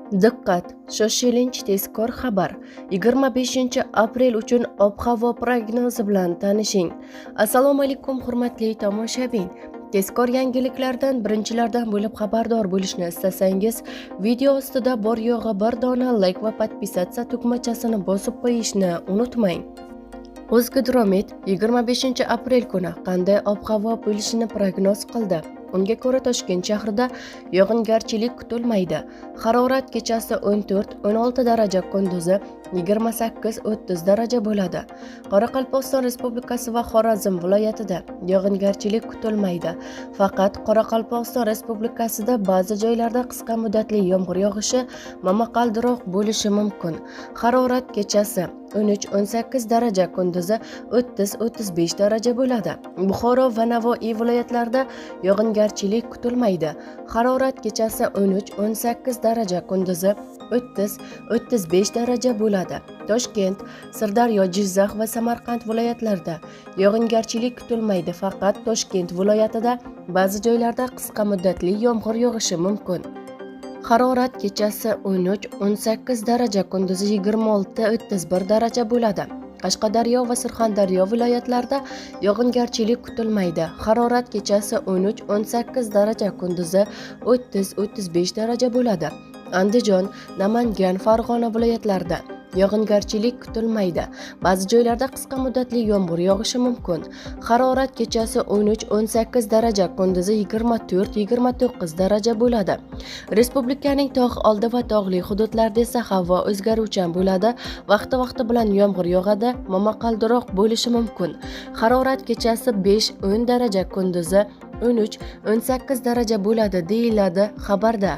Diqqat! Shoshilinch tezkor xabar. 25-aprel uchun ob-havo prognozi bilan tanishing. Assalomu alaykum, hurmatli tomoshabin. Tezkor yangiliklardan birinchilardan bo'lib xabardor bo'lishni istasangiz, video ostida bor yo'g'i bir dona like va подписаться tugmachasini bosib qo'yishni unutmang. O'zgidromet 25-aprel kuni qanday ob-havo bo'lishini prognoz qildi. Unga ko'ra, Toshkent shahrida yog'ingarchilik kutilmaydi. Harorat kechasi 14-16 daraja, kunduzi 28-30 daraja bo'ladi. Qoraqalpog'iston Respublikasi va Xorazm viloyatida yog'ingarchilik kutilmaydi. Faqat Qoraqalpog'iston Respublikasida ba'zi joylarda qisqa muddatli yomg'ir yog'ishi, momaqaldiroq bo'lishi mumkin. Harorat kechasi 13-18 daraja, kunduzi 30-35 daraja bo'ladi. Buxoro va Navoiy viloyatlarida yog'ingarchilik kutilmaydi. Harorat kechasi 13-18 daraja, kunduzi 30-35 daraja bo'ladi. Toshkent, Sirdaryo, Jizzax va Samarqand viloyatlarida yog'ingarchilik kutilmaydi. Faqat Toshkent viloyatida ba'zi joylarda qisqa muddatli yomg'ir yog'ishi mumkin. Harorat kechasi 13-18 daraja, kunduzi 26-31 daraja bo'ladi. Qashqadaryo va Surxondaryo viloyatlarida yog'ingarchilik kutilmaydi. Harorat kechasi 13-18 daraja, kunduzi 30-35 daraja bo'ladi. Andijon, Namangan, Farg'ona viloyatlarida yog'ingarchilik kutilmaydi. Ba'zi joylarda qisqa muddatli yomg'ir yog'ishi mumkin. Harorat kechasi 13-18 daraja, kunduzi 24-29 daraja bo'ladi. Respublikaning tog' oldi va tog'li hududlarida esa havo o'zgaruvchan bo'ladi. Vaqti-vaqti bilan yomg'ir yog'adi, momaqaldiroq bo'lishi mumkin. Harorat kechasi 5-10 daraja, kunduzi 13-18 daraja bo'ladi, deyiladi xabarda.